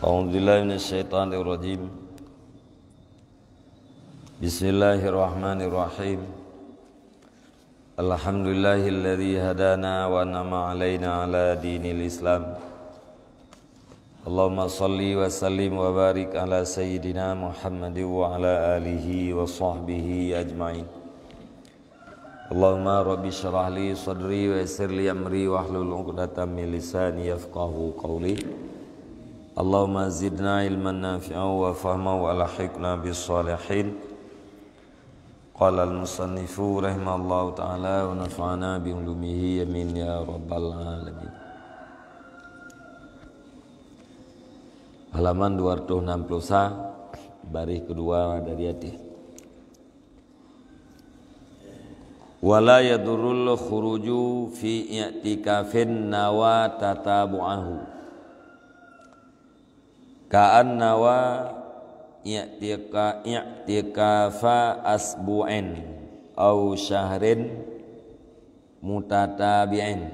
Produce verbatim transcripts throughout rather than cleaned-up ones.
أعوذ بالله من الشيطان الرجيم. بسم الله الرحمن الرحيم. الحمد لله الذي هدانا وأنعم علينا على دين الإسلام. اللهم صل وسلم وبارك على سيدنا محمد وعلى آله وصحبه أجمعين. اللهم رب اشرح لي صدري ويسر لي أمري واحلل عقدة من لساني يفقهوا قولي. اللهم زدنا علما نافعا وفهما وألحقنا بالصالحين. قال المصنف رحمه الله تعالى ونفعنا بعلومه آمين يا رب العالمين. Halaman dua ratus enam puluh sa, baris kedua dari atas. Wala yadurrul khuruju fi i'tikafin nawa tatabu'ahu. Ka'an nawa i'tika-, i'tikafa asbu'in au syahrin mutatabi'in.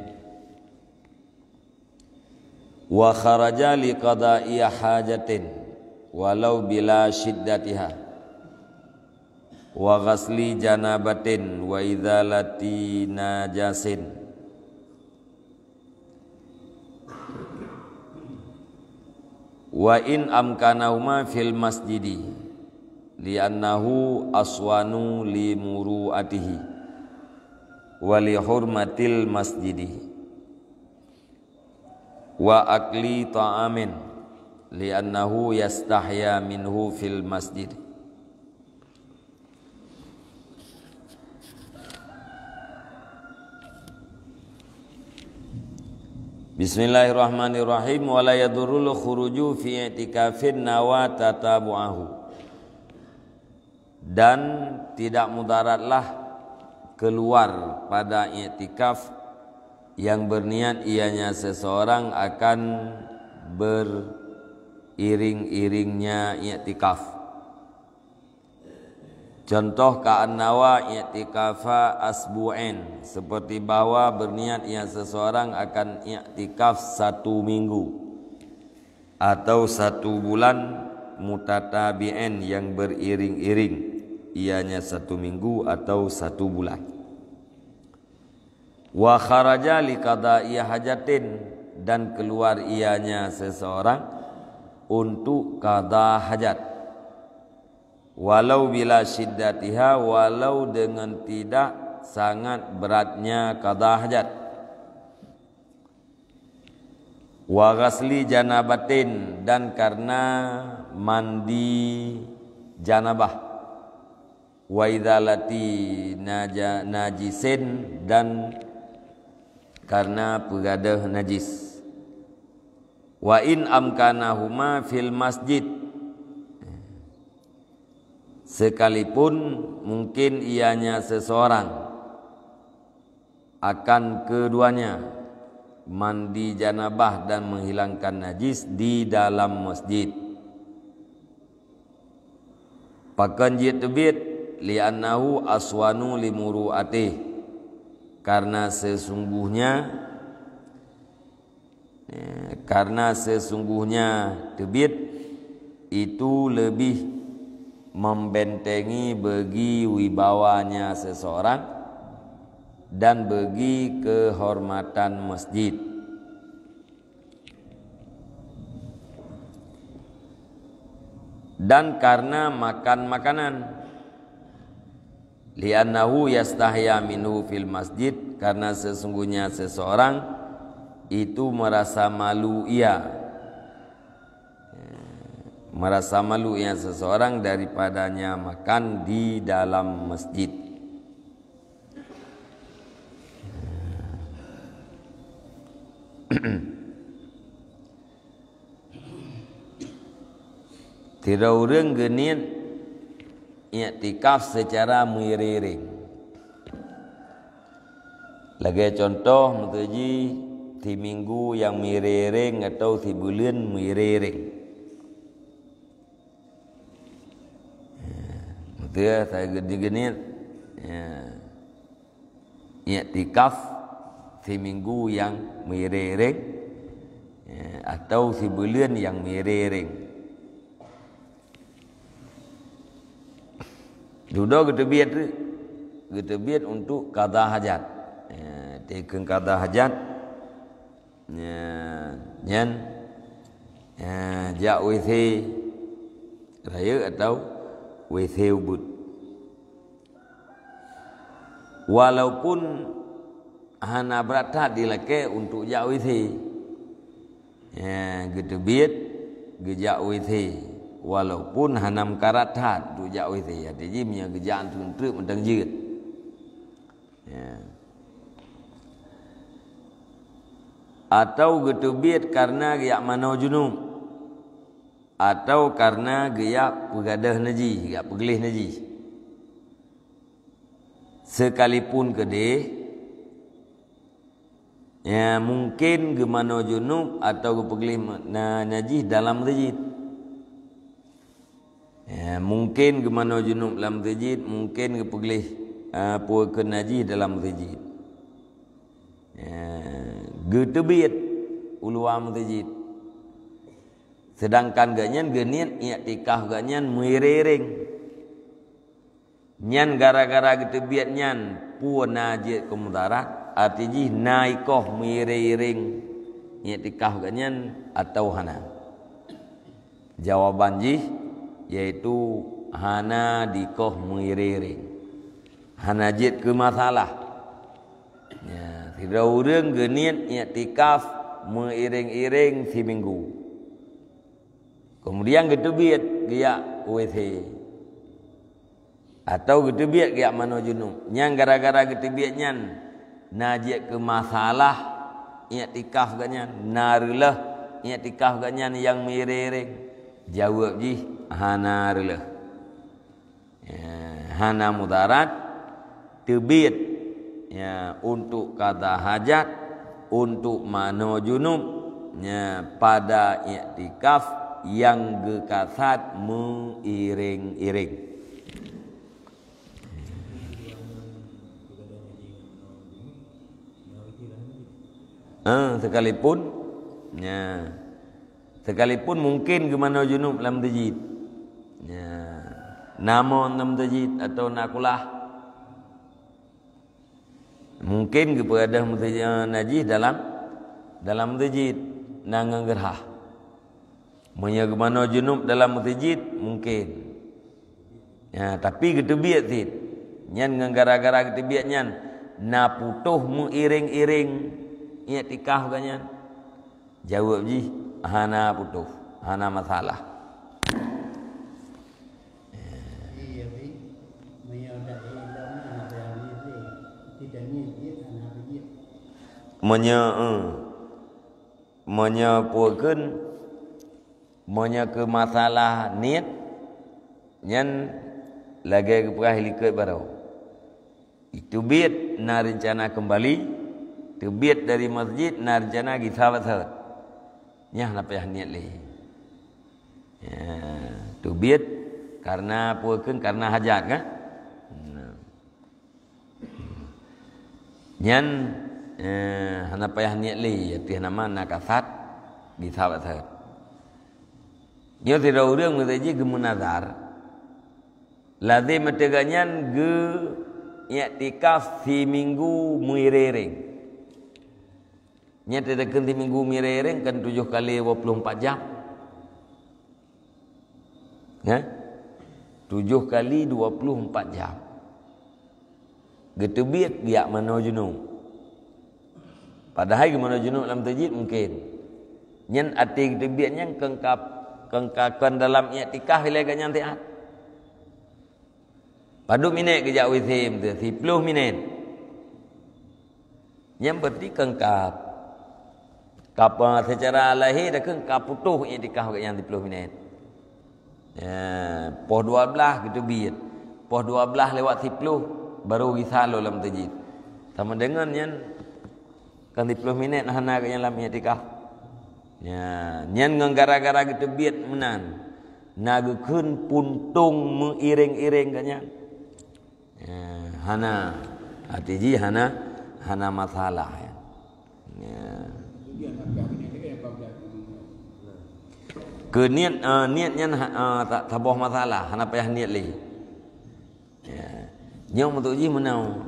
Wa kharaja li qada'i hajatin walau bila syiddatiha, wa ghasli janabatin wa izalati najasin, wa in amkanahuma fil masjidi, li'annahu aswanu li muru'atihi wa li hurmatil masjidi, wa akli ta'amin, li'annahu yastahya minhu fil masjid. Bismillahirrahmanirrahim. Wala yadurrul khuruju fi i'tikafin nawa tatabu'ahu. Dan tidak mudaratlah keluar pada iktikaf yang berniat ianya seseorang akan beriring-iringnya iktikaf. Contoh, ka'an nawa i'tikafa asbu'in, seperti bahwa berniat ia seseorang akan iktikaf satu minggu atau satu bulan, mutatabi'in, yang beriring-iring, ianya satu minggu atau satu bulan. Wa kharaja li qada'i hajatin, dan keluar ianya seseorang untuk qada hajat. Walau bila syiddatiha, walau dengan tidak sangat beratnya qada hajat. Wa ghasli janabatin, dan karena mandi janabah. Wa izalati naja-, najisin, dan karena peugadeuh najis. Wa in amkanahuma fil masjid, sekalipun mungkin ianya seseorang akan keduanya mandi janabah dan menghilangkan najis di dalam masjid. Pakon jeuet teubiet? Li'annahu aswanu li muru'atih, karena sesungguhnya, eh, karena sesungguhnya teubiet itu lebih membentengi bagi wibawanya seseorang dan bagi kehormatan masjid. Dan karena makan makanan. Li'annahu yastahya minhu fil masjid, karena sesungguhnya seseorang itu merasa malu ia, merasa malu ia seseorang daripadanya makan di dalam masjid. Sidroe ureuëng geuniet iktikaf seucara meuiréng-iréng. Lagée contoh, meuteujih siminggu nyang meuiréng-iréng atawa sibuleuen meuiréng-iréng. Beutôi, saya geuneuk, ya, iktikaf siminggu nyang meuiréng-iréng, ya, atau sibuleuen nyang meuiréng-iréng. Dudoe geuteubiet, geuteubiet untuk qada hajat. Ya, teukheun qada hajat. Ya, nyan, ya, jak W C rayeuk atau W C ubit. Walaupun hana brat that dilakée untuk jak W C. Ya, geuteubiet geujak W C, walaupun hana meukarat that untuk jak W C. Arti jih meunyoe geujak treuk-treuk mantong jeuet. Ya. Atau geuteubiet karena geujak manoe junub, atau karena geujak peugadôh najih, geujak peugleh najih. Sekalipun keudeh, ya, mungken geumanoe junub atau geupeugleh na-, najih dalam meuseujid. Ya, mungken geumanoe junub lam meuseujid, mungken geupeugleh, eh, peue keu najih dalam meuseujid. Ya, geuteubiet u luwa meuseujid. Sedangkan gobnyan geuniet iktikaf gobnyan meuiréng-iréng. Nyan gara-gara geuteubiet nyan peue na jeuet keu mudarat, arti jih na ikoh meuiréng-iréng iktikaf gobnyan atawa hana? Jawaban jih yaitu hana dikoh meuiréng-iréng. Hana jeuet keu masalah. Ya, sidroe ureuëng geuniet iktikaf meuiréng-iréng siminggu. Kemudian geuteubiet geujak W C. Atau geuteubiet geujak manoe junub. Nyan gara-gara geuteubiet nyan na jeuet keu masalah iktikaf gobnyan, na reuloh iktikaf gobnyan nyang meuiréng-iréng? Jaweueb jih hana reuloh. Ya, hana mudarat teubiet, ya, untuk qada hajat, untuk manoe junub, ya, pada iktikaf nyang geukasat meuiréng-iréng. Eh, sekalipun, ya, sekalipun mungken geumanoe junub lam meuseujid. Ya, na mon lam meuseujid atau na kulah. Mungken geupeugadôh meuseujid, najih dalam, dalam meuseujid, na ngon geurhah. Meunyoe geumanoe junub dalam meuseujid, mungken. Ya, tapi geuteubiet cit. Nyan ngon gara-gara geuteubiet nyan, na putôh meuiréng-iréng iktikaf gobnyan? Jaweueb jih, hana putôh, hana masalah. Meunyoe, eh, meunyoe peue kheun, meunyoe keu masalah niet, nyan lagée geupeugah likot baroe. Teubiet na reuncana keumbali, teubiet dari meuseujid na reuncana gisa bak sot. Nyan hana payah niet lé. Ya, teubiet karena peue kheun, karena hajat kan? Nah. Nyan, eh, hana payah niet lé, ya, teuh nama na kasat gisa bak sot. Nyoe sidroe ureuëng miseujid geumeunazar. Lazem ateueh gobnyan geu-iktikaf siminggu meuiréng-iréng. Nyan teudeukheun siminggu meuiréng-iréng kan tujoh kali dua puluh empat jam. Ya? Tujoh kali dua puluh empat jam. Geuteubiet geujak manoe junub. Padahai geumanoe junub lam meuseujid mungken. Nyan até geuteubiet nyan keu ka, keu ka kon dalam iktikaf ilée gobnyan siat. Padub minét geujak W C meuteue? Siploh minét. Nyan berarti keu ka, ka, seucara lahé dah keu ka putôh iktikaf gobnyan siploh minét. Ya, poh dua blaih geuteubiet. Poh dua blaih lewat siploh baru gisa lom lam meuseujid. Sama deungon nyan kan siploh minét hana gobnyan lam iktikaf. Ya, nyan ngon gara-gara geuteubiet meunan, na geukheun puntông meuiréng-iréng gobnyan. Ya, hana, até jih hana, hana masalah, ya. Ya. Keu niet, eh, niet nyan ha-, eh, ta-, saboh masalah, hana payah niet lé. Ya. Nyoe meutuji meunoe,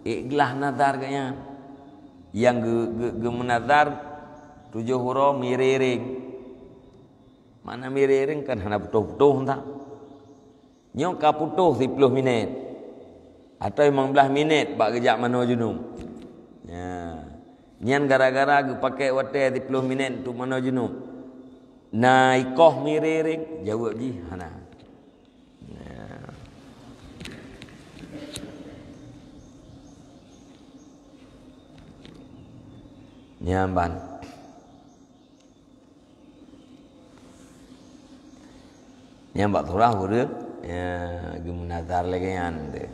ikhlaih nazar geuh nyan. Nyang geu-, geu-, geumeunazar tujoh uroe mireng-reng. Makna mireng-reng kan hana putôh-putôh entah. Nyoe ka putôh siploh minét, atau limong blaih minét bak geujak manoe junub. Ya. Nyan gara-gara geupakè watèe siploh minét untuk manoe junub. Na ikoh mireng-reng, jaweueb jih hana. Ya. Nyan ban. Nyang bak surah ureueng, ya, geumeunazar lagèe nyan teuh.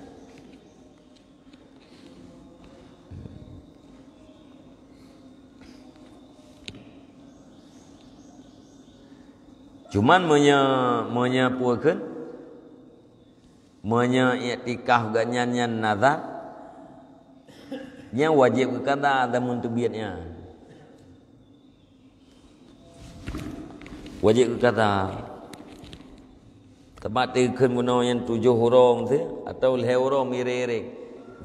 Cuman meunyoe, meunyoe peue kheun, meunyoe iktikaf geuh nyan, nyan nazar, nyan wajéb geukaza zaman teubiet nyan. Wajéb geukaza. Teuma teukheun bunoe nyan tujoh uroe teuh atau lhèe uroe mireng-reng.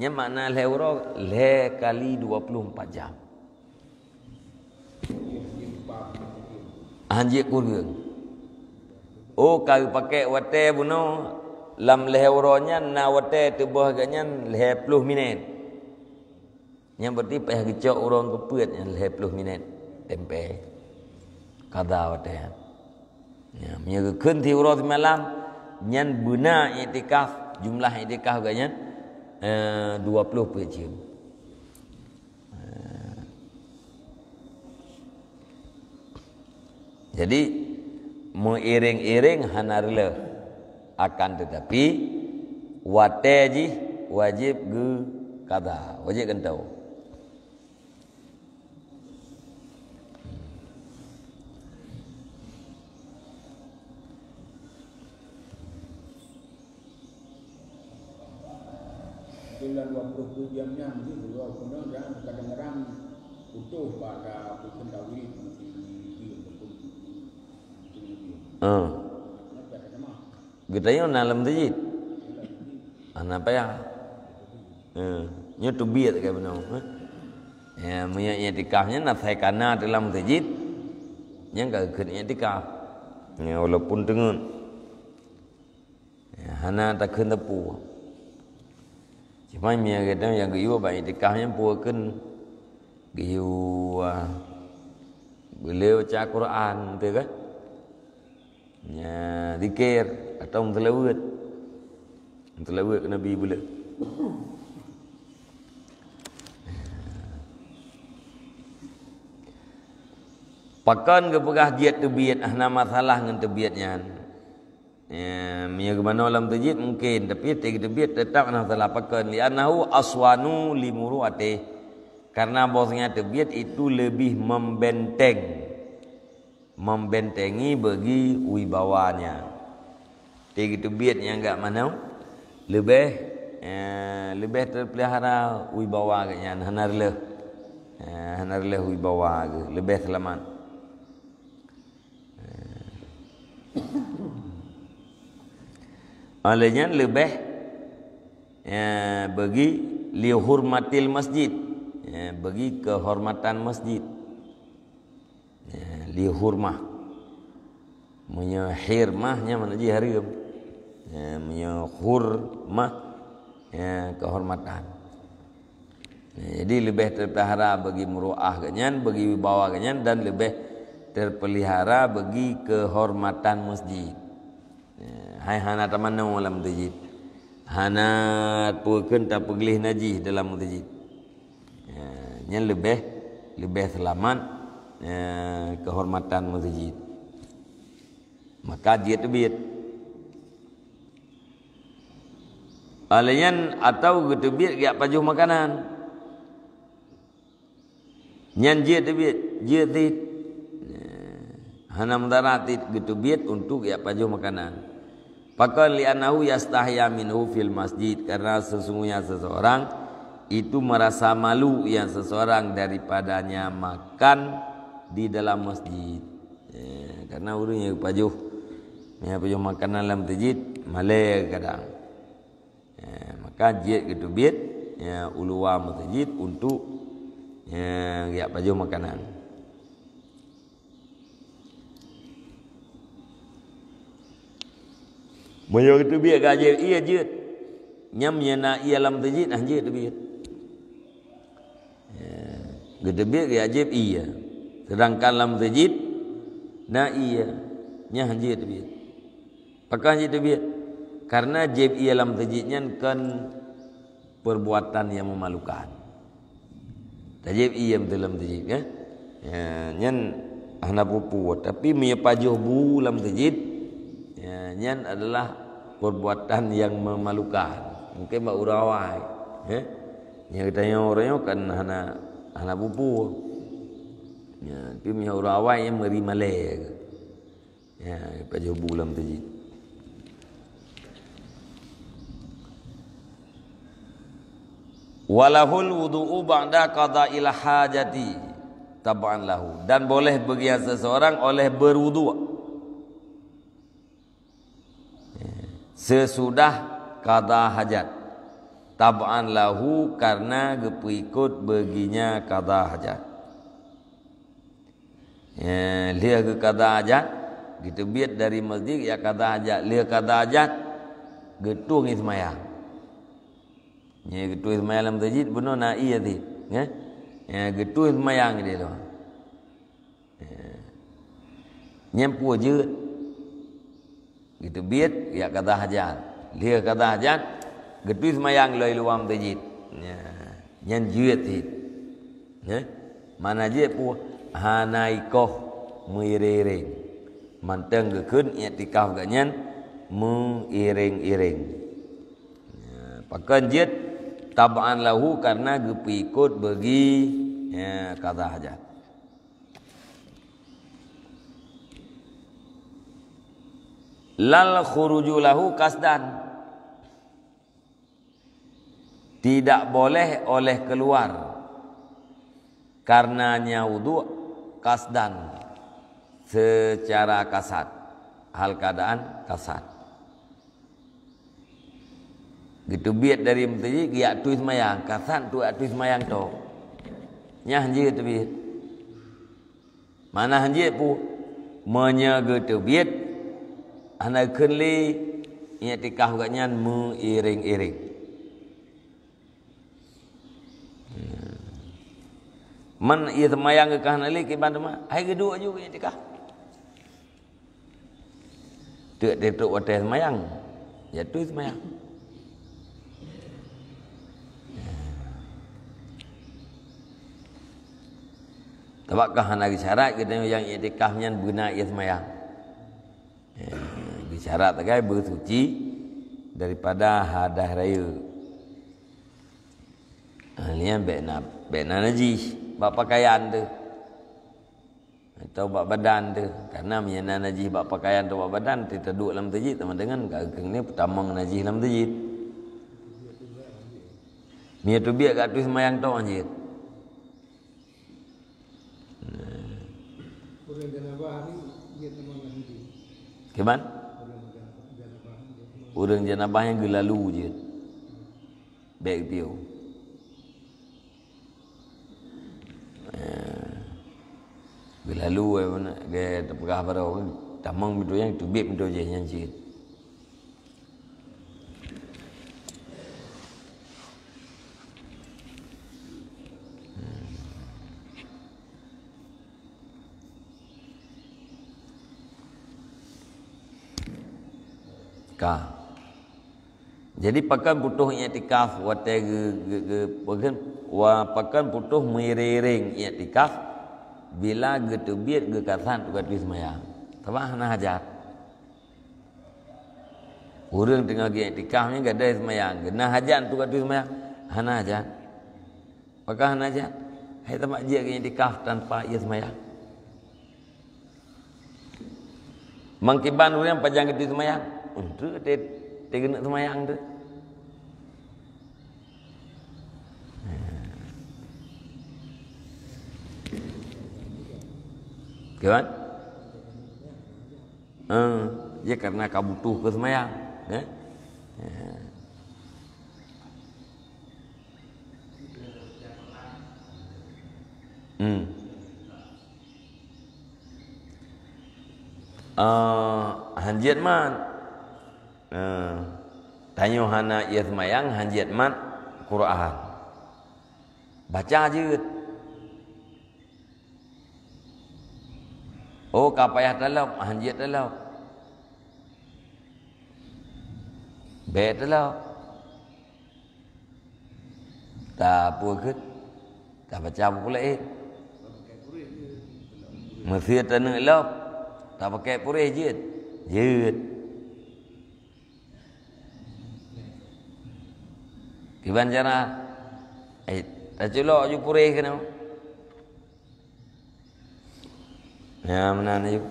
Nyan makna lhèe uroe, lhèe kali dua puluh empat jam. Hanjeuet kureueng. Oh, ka geupakè watèe bunoe, lam lhèe uroe nyan na watèe tuboh geuh nyan lhèe ploh minét. Nyan berarti payah geucok uroe keupeuet nyan lhèe ploh minét tempe. Kada watèe nyan. Ya, meunyoe geukheun siuroe simalam, nyan beuna iktikaf, jumlah iktikaf geuh nyan, eh, dua ploh peuet jeuem. Eh. Jadi, meuireng-ireng hana reuloh. Akan teutapi, watèe jih wajéb geukaza, wajéb gantoe. Dalam dua puluh tujuh jam nyan, mungkin dua puluh jam, kadang-kadang utuh pada pukul tawit, mungkin di, di, di, di, di. Ah. Kenapa tak sama? Geutanyoe na lam meuseujid. Hana payah. Eh, nyoe teubiet ka bunoe, eh. Ya, meunyoe iktikaf nyan asai kana dalam meuseujid, nyan ka geukheun iktikaf. Ya, walaupun teungeut. Ya, hana takheun teupeu. Cuma meunyoe gata nyang geuyue bak iktikaf nyan peue kheun geuyue, ah, beu le baca Quran, beutôi kan? Nya, zikir atau meuseulaweuet. Meuseulaweuet keu Nabi buleuen. Pakon geupeugah jeuet teubiet, hana masalah ngon teubiet nyan. Ya, meunyoe geumanoe lam meuseujid mungken, tapi teubiet teutab hana masalah. Pakon? Li'annahu aswanu limuru'atih. Karena bahwasanya teubiet itu lebih membenteng. Membentengi bagi wibawanya. Teubiet nyang gak manoe leubeh, eh, leubeh teupeulihara wibawa geuh nyan, hana reuloh. Eh, hana reuloh wibawa geuh, leubeh seulamat. Eh. Oleh nyan leubeh, eh, bagi lihurmatil masjid. Eh, bagi kehormatan masjid. Ya, li hurmah. Meunyoe hirmah nyan makna jih hareuem. Ya, meunyoe hurmah, ya, kehormatan. Ya, jadi leubeh teupeulihara bagi muruah geuh nyan, bagi wibawa geuh nyan, dan leubeh teupeulihara bagi kehormatan masjid. Ya, hai hana tamanoe lam meuseujid. Hana peue kheun tapeugleh najih dalam meuseujid. Ya, nyan leubeh, leubeh seulamat, ya, kehormatan meuseujid. Maka jeuet teubiet. Alèh nyan atau geuteubiet geujak pajoh makanan. Nyan jeuet teubiet, jeuet cit. Hana mudarat cit geuteubiet untuk jak pajoh makanan. Pakon? Li'annahu yastahya minhu fil masjid, karena sesungguhnya seseorang itu merasa malu yang seseorang daripadanya makan di dalam masjid. Eh, Karena ureuëng nyang pajoh, nyang pajoh makanan lam meuseujid, malée kadang. Ya, maka jeuet geuteubiet, ya, u luwa meuseujid untuk, ya, geujak pajoh makanan. Meunyoe geuteubiet ka jieb ié jeuet. Nyan meunyoe na ié lam meuseujid, hana jeuet teubiet. Ya, geuteubiet geujak jieb ié. Sedangkan lam meuseujid na ié, nyan hana jeuet teubiet. Pakon hana jeuet teubiet? Karena jieb ié lam meuseujid nyan kon perbuatan yang memalukan. Tajieb ié lam meuseujid, kan? Ya, nyan hana peue-peue, tapi meunyoe pajoh bu lam meuseujid, ya, nyan adalah perbuatan yang memalukan. Mungkin bak ureuëng awai, ya. Nyang geutanyoe ureuëng nyoe kan hana, hana peue-peue. Ya, tapi meunyoe ureuëng awai nyan meuri malée. Ya, pajoh bu lam meuseujid. Walahul wudu'u ba'da qada'il hajati tab'an lahu. Dan boleh bagi seseorang oleh berwudu sesudah qada hajat. Tab'an lahu, karena geupeuikot baginya qada hajat. Ya, lheueh geuqada hajat, geuteubiet dari meuseujid, ya qada hajat. Lheueh qada hajat, geutueng seumayang. Ya, geutueng seumayang lam meuseujid, bunoe na ié cit, ya. Ya, geutueng seumayang di luwa. Ya. Nyan peue jeuet. Geuteubiet, ya qada hajat. Lheueh qada hajat, geutui seumayang lom i luwa meuseujid. Nya, nyan jeuet cit. Nyan, makna jeuet peue? Hana ikoh meuireng-ireng. Mantong geukheun iktikaf geuh nyan meuireng-ireng. Nya, pakon jeuet? Tab'an lahu, karena geupeuikot bagi, ya, qada hajat. Lal khuruju lahu qasdan. Tidak boleh oleh keluar karenanya wudhu qasdan, secara kasat, hal keadaan kasat. Geuteubiet dari meuseujid, geujak tui seumayang, kasat tui, tui seumayang tok. Nyan jeuet teubiet. Mana hanjeuet peue? Meunyoe geuteubiet, hana kheun lé iktikaf geuh nyan meuireng-ireng. Man ié seumayang geuh ka hana lé kiban teuma, hai geuduek aju iktikaf. Teuk teutrok watée seumayang, ya tui seumayang. Sabab ka hana geusyarat geutanyoe nyang iktikaf nyan beuna ié seumayang. Eh, geusyarat sagai beusuci daripada hadas rayeuk. Ah, nyan bék na, bék na najih bak pakaian teuh. Atau bak badan teuh. Karena meunyoe na najih bak pakaian atau bak badan, teuh taduek lam meuseujid, sama dengan ka keuneuk peutamong najih lam meuseujid. Meunyoe teubiet ka tui seumayang tok hanjeuet. Nah. Ureuëng janabah ni, dia teman lagi. Kiban? Ureuëng janabah ni, dia teman. Ureuëng janabah nyang geulalu jeuet. Bék geutiyoe. Eh, geulalu, eh, mana, gaya teupeugah baroe kan. Tamong pintoe nyan, teubiet pintoe jih nyan cit. Hmm. Ka. Jadi, pakon putôh iktikaf watée ge-, ge-, ge-, pakon, wa-, pakon putôh meuireng-ireng iktikaf bila geuteubiet geukasat teuka tui seumayang. Sabab hana hajat. Ureuëng teungoh geuiktikaf nyan gadôh seumayang, geuna hajat teuka tui seumayang? Hana hajat. Pakon hana hajat? Hai teuma jeuet geuiktikaf tanpa ié seumayang. Mangkiban ureuëng pajan geutui seumayang, untuk te-, teugeuneuek seumayang tu. Kiban? Eh, ya karena ka butuh keu seumayang, eh? Ya. Hmm. Eh, hanjeuet mat. Eh, tanyoe hana ié seumayang, hanjeuet mat Quran. Baca jeuet. Oh, ka payah talop, hanjeuet talop. Bék talop. Tapeugét, tabaca buku laén. Meusé taneuk lop, tapakai puréh jeuet. Jeuet. Kiban cara, eh, taculok ju puréh keunoe. Ya, meunan ju.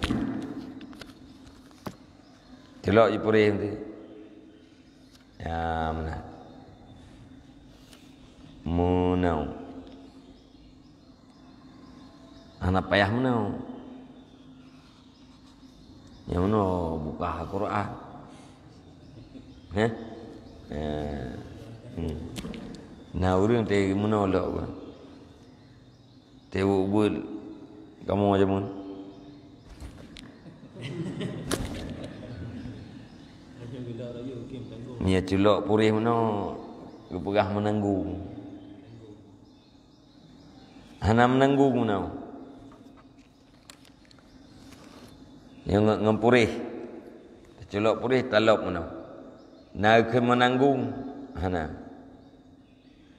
Culok ju puréh nanti. Ya, meunan. Meunan. Hana payah meunoe. Nyang meunoe buka Al-Quran. Heh? Eh. Hmm. Nah, ureueng teuh meunoe lok kan. Teuh buet kamoe jameun. Meunyoe culok puréh meunoe, geupeugah meunanggong. Hana meunanggong meunoe. Nyang ngon, ngon puréh. Taculok puréh, talop meunoe. Na keu meunanggong? Hana.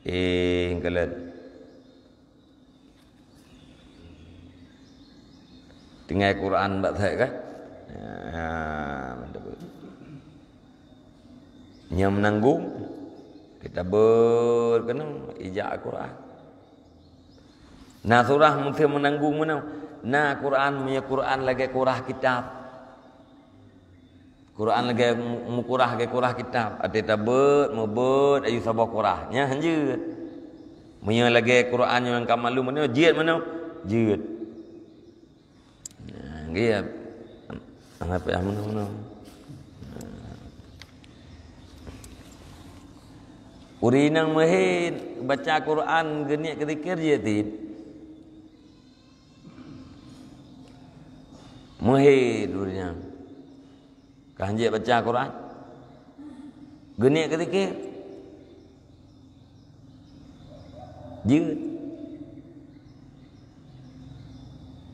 Eh, kalon. Tinggai Quran bak that kan? Ya, mantap. Nyang meunanggong, kita berkenan ijak Al-Quran. Na surah meusti meunanggong meunoe. Na Quran, meunyoe Quran lagée kurah kitab. Quran lagée mu-, meukurah lagée kurah kitab. Até tabeuet, meubeuet, ayue saboh kurah. Nyan hanjeuet. Meunyoe lagée Quran nyang ka maklum meunoe, jeuet meunoe? Jeuet. Nah, geuh. Hana payah meunoe-meunoe. Ureueng nyang meuhé baca Quran geuniet keu zikir jeuet cit. Meuhé ureueng nyang ka hanjeuet baca Quran. Geuniet keu zikir. Jeuet.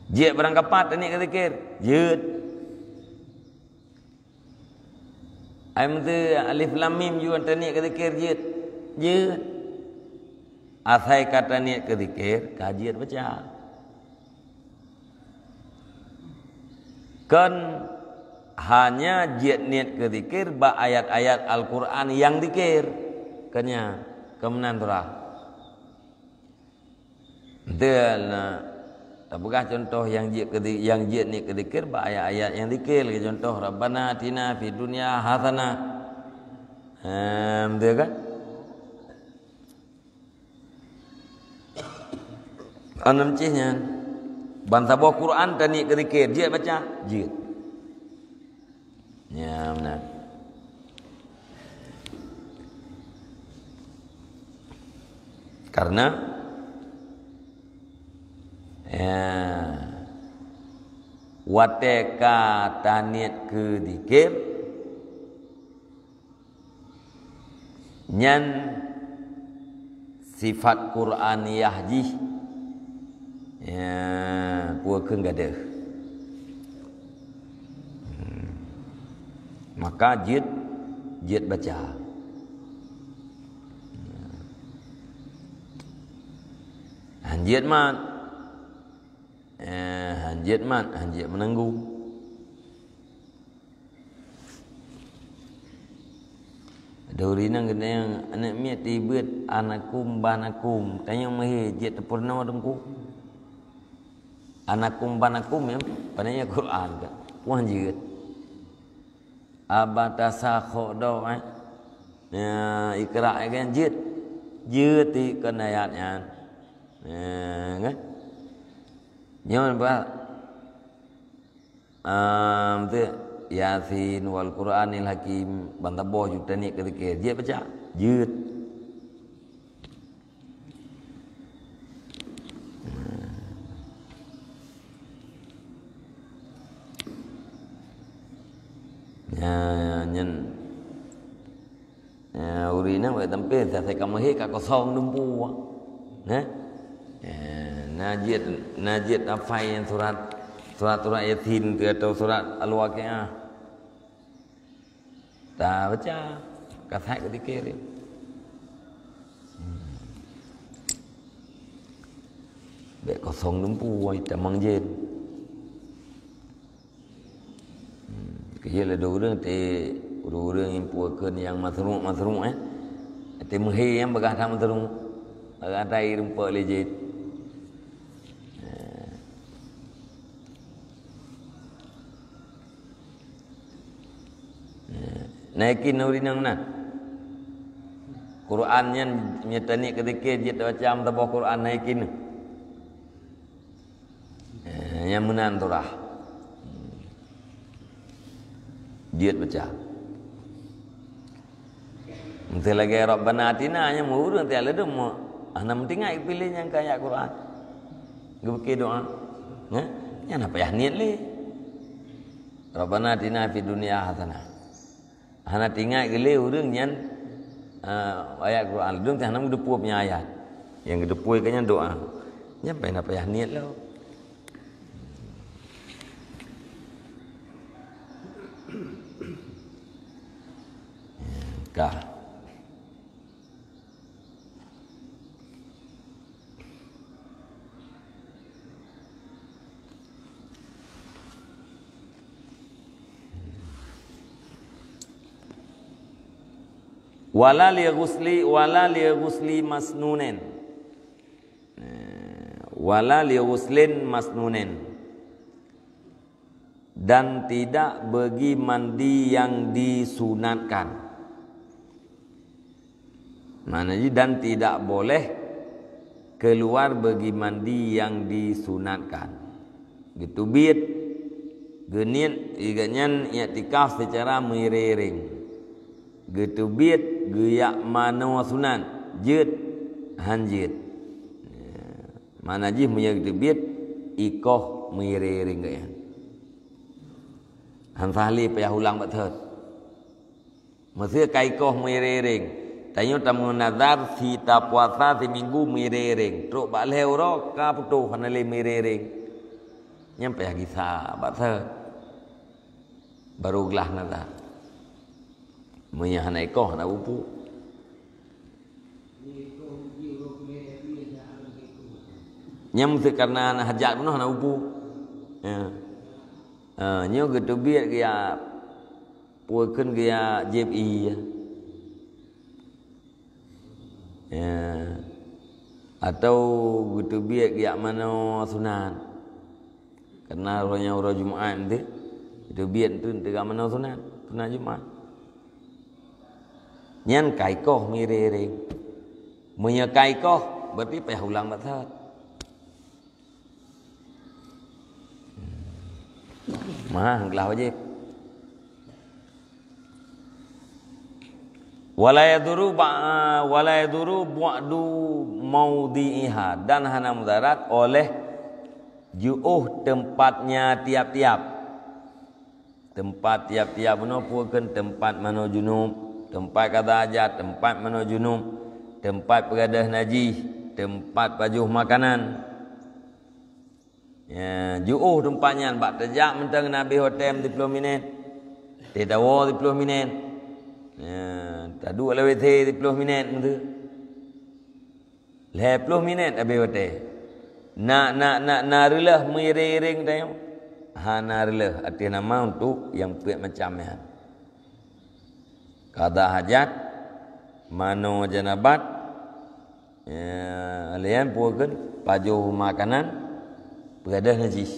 Jeuet barang kapat taniet keu zikir. Jeuet. Ai meusé alif lam mim juga taniet keu zikir jeuet. Jeuet. Asai ka taniet keu zikir, ka jeuet baca. Kon hanya jeuet niet keu zikir bak ayat-ayat Al-Quran nyang zikir. Kon nyan, kon meunan surah. Enteuk na tapeugah cuntoh nyang jeuet keu zi-, nyang jeuet niet keu zikir bak ayat-ayat nyang zikir. Lagée cuntoh, "Rabbana atina fid dunya hasanah." Ehm, beutôi kan? Aneuk cih nyan. Ban saboh Quran taniet keu zikir, jeuet baca? Jeuet. Ya, meunan. Karena, ya, watée ka taniet keu zikir, nyan sifat Qur'aniyah jih, ya, peue kheun gadôh. Hmm. Maka jeuet, jeuet baca. Han jeuet mat. Eh, han jeuet mat, han jeuet meunanggong. Duri nang keuneuk aneuk miet tibeuet anakum banakum. Tanyoe meuhé jeuet teupeurunoe teungku. Anakum banakum nyan, pane nyan Quran ka. Wah jeuet. Abatasa khodok, eh. Ya, Iqra, eh, kan jeuet. Jeuet ti kon ayat nyan. Ya, kan? Nyoe ba, ah, beutôi. Yasin wal Qur'anil Hakim, ban saboh ju taniet keu zikir. Jeuet baca? Jeuet. Nyan, nyan. Ya, ureueng inong bèk tampé, asai ka meuhé ka kosong dumpu. Heh? Ya, na jeuet, na jeuet hafai surat, surat, surat Yasin tu atau surat Al-Waqiah. Tabaca, ka sat keu zikir. Hmm. Bèk kosong dumpu, tamong jén. Hmm, keu lé ureueng té, ureueng-ureueng nyang peue kheun nyang masruk-masruk, eh. Té meuhé nyang peugah that masruk. Peugah that irumpok lé jén. Eh. Eh. Na yakin ureueng inong na? Quran nyan meunyo taniet keu zikir jeuet baca meusaboh Quran na yakin. Eh, nyang meunan surah. Jeuet baca. Miseu lagèe Rabbana atina nyang ureueng tiep ladôm mo. Hana meutinggai piléh nyang keu ayat Quran. Geupike doa. Nyan, nyan hana payah niet lé. Rabbana atina fid dunya hasanah. Hana teuingat geuh lé ureueng nyan, eh, ayat Quran. Ladôm teuh hana geuteupeue nyan ayat. Nyang geuteupeue keu nyan doa. Nyan paih na payah niet lom. Ka. Wala li ghusli, wala li ghusli masnunin. Eh, wala li ghuslin masnunin. Dan tidak bagi mandi yang disunatkan. Makna jih, dan tidak boleh keluar bagi mandi yang disunatkan. Geuteubiet, geuniet, gobnyan iktikaf seucara meuiréng-iréng. Geuteubiet, geujak manoe sunat, jeuet, han jeuet. Makna jih, meunyoe geuteubiet, ikoh meuiréng-iréng gobnyan. Han sah lé payah ulang bak thot. Meusé ka ikoh meuiréng-iréng, tanyoe tameunazar si tapuasa siminggu meuiréng-iréng, trok bak lhèe uroe ka putôh hana lé meuiréng-iréng. Nyan payah gisa bak thot. Barô glah nazar. Meunyoe hana ikoh, hana bupu. Nyan meusé kareuna hana hajat bunoe hana bupu. Ya. Ha, nyoe geuteubiet geujak peue kheun geujak jieb ie. Ya. Atau geuteubiet geujak manoe sunat. Kareuna uroe nyan uroe Jumat teuh, geuteubiet teuh teuka manoe sunat, sunat Jumat. Nyan ka ikoh meuiréng-iréng. Meunyoe ka ikoh, berarti payah ulang bak thot. Meuhah glah wajéb. Wala yaduru ba-, wala yaduru bu'du maudhi'iha, dan hana mudarat oleh jiôh tempatnya tiap-tiap. Tempat tiap-tiap bunoe peue kheun tempat manoe junub, tempat kada hajat, tempat manoe junub, tempat peugadôh najih, tempat pajoh makanan. Ya, jiôh teumpat nyan bak teujak mantong na abéh watèe siploh minèt. Teudawa siploh minèt. Ya, taduek lam WC siploh minèt mantong. Lhèe ploh minèt abéh watèe. Na, na, na, na reuloh meuiréng-iréng tanyoe. Hana reuloh, ateueh nama untuk nyang peuet macam nyan. Kada hajat, manoe janabat, ya, laén peue kheun, pajoh makanan, peugadôh najih.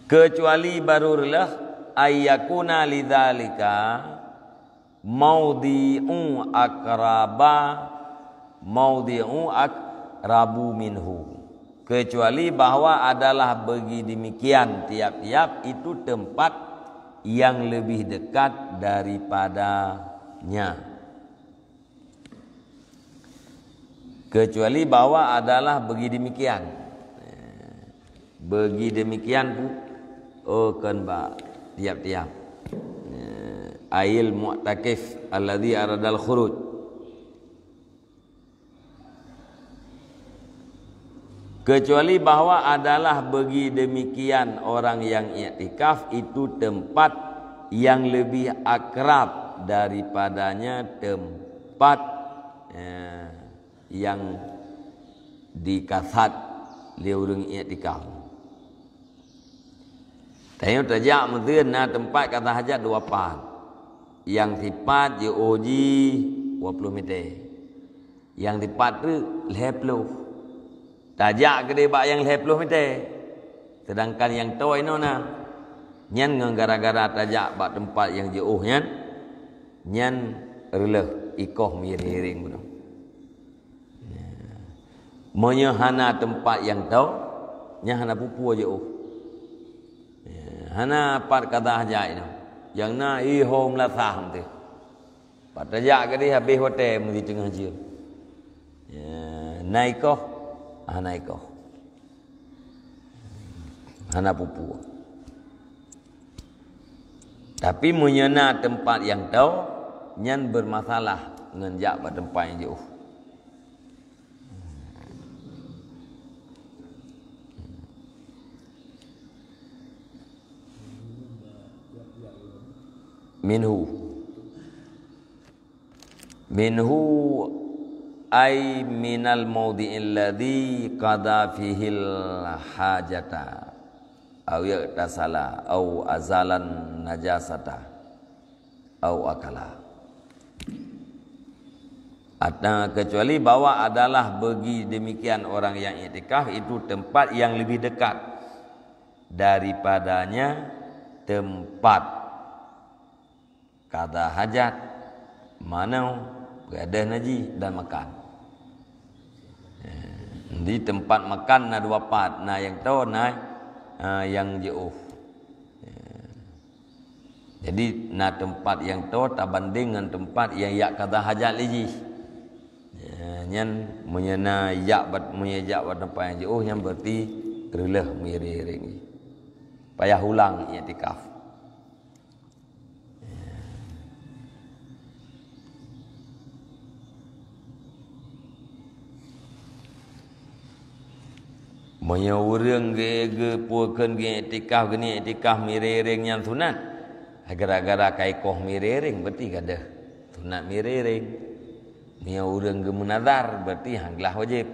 Keucuali barô reuloh, ayyakuna lidzalika maudhi'u aqraba, maudhi'u aqrabu minhu. Kecuali bahwa adalah bagi demikian tiap-tiap itu tempat yang lebih dekat daripadanya. Kecuali bahwa adalah bagi demikian. Bagi demikian pu-, oh, kan bak tiap-tiap. Ail mu'takif alladzi aradal khuruj. Kecuali bahwa adalah bagi demikian orang yang iktikaf itu tempat yang lebih akrab daripadanya tempat, eh, yang dikasat lé ureuëng iktikaf. Tanyoe tajak meuteun na teumpat kata hajat dua pat. Nyang sipat jiôh jih dua ploh meter. Nyang sipat treuk lhée ploh. Tajak keudeh bak nyang lhée ploh meter. Seudangkan nyang toe inoe na. Nyan ngon gara-gara tajak bak teumpat nyang jiôh nyan, nyan reuloh ikoh miring-miring bunoe. Meunyoe hana teumpat nyang toe, nyan hana peue-peue jiôh. Hana pat kata hajat inoe. Nyang na ihom lasah meuteun. Pat tajak keudeh habéh watée meusiteungoh jeuem. Na ikoh, hana ikoh. Hana peue-peue. Tapi meunyoe na teumpat nyang toe, nyan beurmasalah ngon jak bak teumpat nyang jiôh. Minhu. Minhu ay minal maudhi'il ladzi qada fihil hajata, au ightasala, au azalan najasata, au akala. Atau kecuali bahwa adalah bagi demikian orang yang iktikaf itu tempat yang lebih dekat daripadanya tempat kada hajat, manoe, gadôh najih dan makan. Di tempat makan na dua pat, na nyang toe, na, ah, nyang jiôh. Jadi na teumpat nyang toe tabandeng ngon teumpat nyang jak kada hajat lé jih. Ya, nyan meunyoe na jak bak, meunyoe jak bak teumpat nyang jiôh, nyan berarti reuloh miring-miring jih. Payah ulang iktikaf. Meunyoe ureuëng ge-, geupue kheun geuiktikaf, geuniet iktikaf miréréng nyan sunat, gara-gara ka ikoh miréréng, berarti gadôh sunat miréréng. Meunyoe ureuëng geumeunazar, berarti han glah wajéb.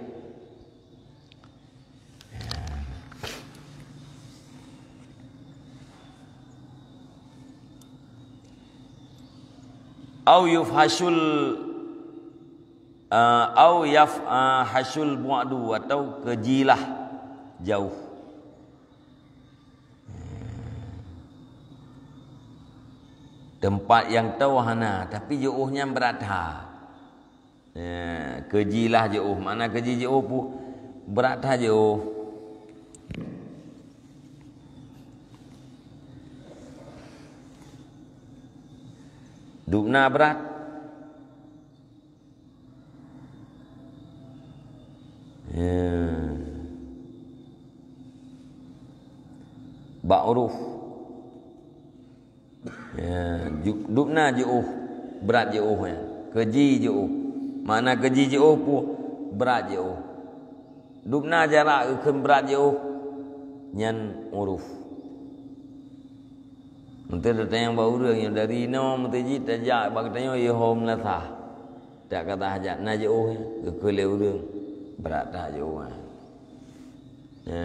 Au yufhasyul, eh, au yaf, eh, hasyul bu'du, atau keujilah jauh. Teumpat nyang toe hana, tapi jiôh nyan brat that. Ya, keujilah jiôh. Makna keuji jiôh pu-, brat that jiôh. Dubna brat. Ya. Bak uroh. Ya, ju-, dubna jiôh, brat jiôh, ya. Keuji jiôh. Makna keuji jiôh pu-, brat jiôh. Dubna jarak geukheun brat jiôh, nyan uroh. Meuteun tatanyong bak ureuëng nyang dari inoe meuteujih tajak bak geutanyoe, ihom lasah. Tak kata hajat na jiôh, ya. Geukheun lé ureuëng, brat that jiôh, ya. Ya,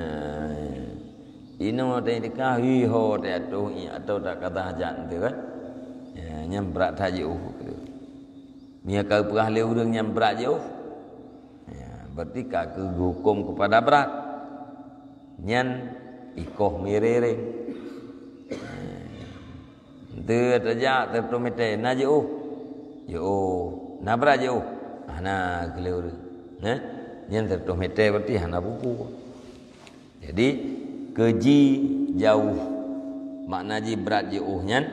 inoe teuka hi ho teuka tuh i atau tak kata hajat tu kan. Ya, nyan brat that jiôh. Meunyoe ka geupeugah lé ureuëng nyan brat jiôh. Ya, berarti ka geuhuköm keupada brat. Nyan ikoh miréréng. Teu tajak seratus meter, na jiôh. Jiôh. Na brat jiôh. Hana geulée ureuëng. Nah, nyan seratus meter berarti hana buku. Jadi, keuji jauh, makna jih brat jiôh nyan,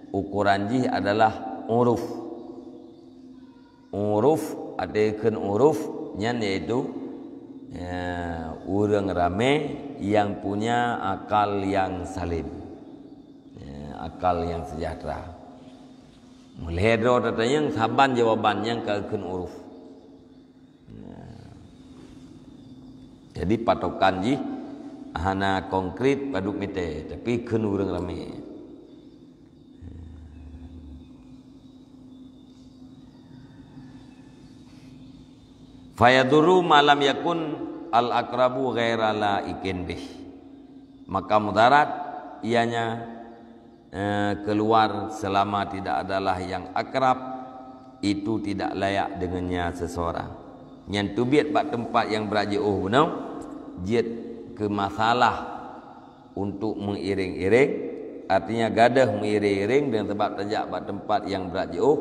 ukoran jih adalah uruf. Uruf, arti kheun uruf nyan yaitu, ya, ureuëng ramé yang punya akal yang salim. Ya, akal yang sejahtera. Meulhèe droe tatanyong saban jawaban nyang ka kheun uruf. Ya. Jadi patokan jih hana konkret padub mita, tapi kheun ureuëng ramé. Fayadurru ma lam yakun al-aqrabu ghaira laikin bih. Maka mudarat ianya, eh, keluar selama tidak adalah yang akrab, itu tidak layak dengannya seseorang. Nyan teubiet bak teumpat nyang brat jiôh bunoe, jeuet keu masalah untuk meuiréng-iréng, artinya gadôh meuiréng-iréng deungon sabab tajak bak teumpat nyang brat jiôh,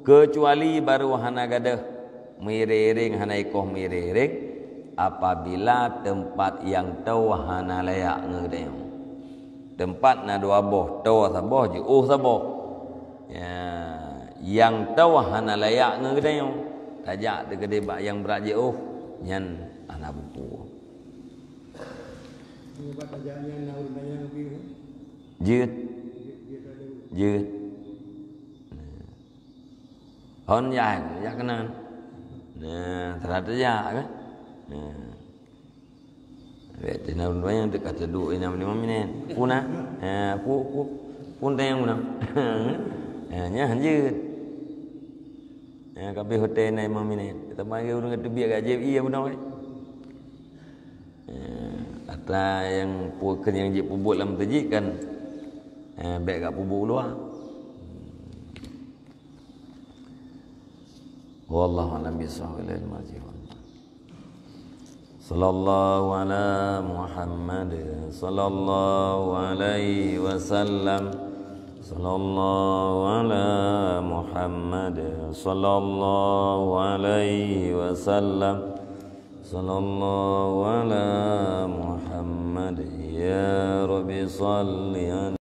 keucuali barô hana gadôh meuiréng-iréng, hana ikoh meuiréng-iréng, apabila teumpat nyang toe hana layak ngon geutanyoe. Teumpat na dua boh, toe saboh, jiôh saboh. Ya, nyang toe hana layak ngon geutanyoe, tajak teukeudeh bak nyang brat jiôh, nyan hana buku. Nyoe bak tajak nyan na ureuëng tanyong pih, kan? Jeuet. Jeuet, jeuet ada. Jeuet. Hon yah, yah keunan. Nah, teulat tajak, kan? Nah. Bèk teunan ureuëng tanyong teuka teuduek inong lima minit. Puna? Ha, pu, pu, pun tanyong puna. Ha, nyan jeuet. Ha, ka abéh hotel na lima minit. Teuma ureuëng teubiet ka jép ié bunoe. Eh, ata nyang pu-, keu nyang jipeubuet lam teujih kan, eh, bèk gak peubuet u luwa. Wallahu a'lam bishawab. Ilaihi marji'un. Sallallahu ala Muhammad, sallallahu alaihi wasallam. Sallallahu ala Muhammad, sallallahu alaihi wasallam. Sallallahu ala Muhammad, ya Rabbi salli ala